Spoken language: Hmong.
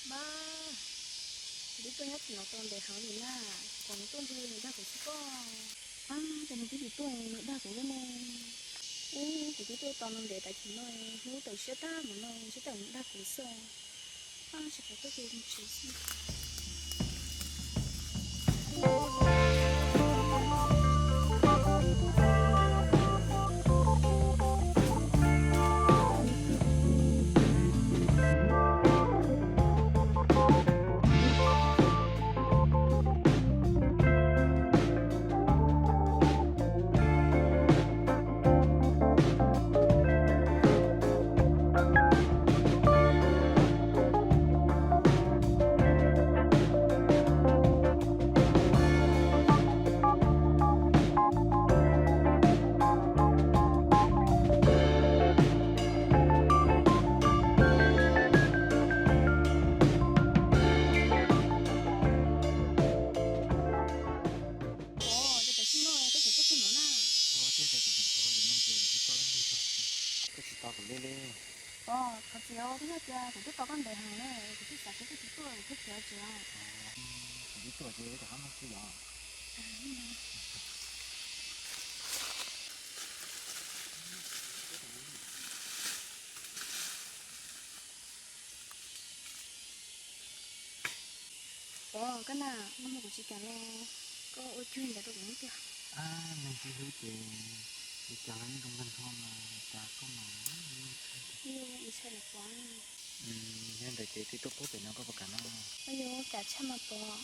Mas, kuv twb tuaj nyob tim no tau ntev heev li na, tsis pom nws tuaj ntshe nws dag kuv xwb pob. Ab, cas nws twb tsis tuaj, nws dag kuv lub ne. Ub, kuv twb tuaj tau ntev tas tim no, hnub tawm siab tag mus no, ntshe tej zaum nws dag kuv xwb. Ab, tsis pom tuaj ces mus tsev xwb. Ua, ces tam sim no koj tseem tuaj txog no na? Ua, twb tias kuv tseem tshuav lwm neej ces kuv twb tuaj lawm lig zog. Koj tsis tos kuv li li. Ua, thov txim os, twb yog tias kuv twb tos koj ntev heev na, kuv twb xav tias koj tsis tuaj kuv thiaj khiav tsev os. Kuv twb tuaj ces rov qab mus xwb yom. Ua, koj na, nag hmo kuv tsis kam los, koj ua cuag ntawd rau kuv thiab tiag. Ab, neeg sib hlub ces tsis kam los yeej zoo kawg nkaus mas, cas koj mas ntshai tiag. Yog ntawd ces twb tuaj pub pem no koj puas kam no? Yog, kam tshaj mas pom.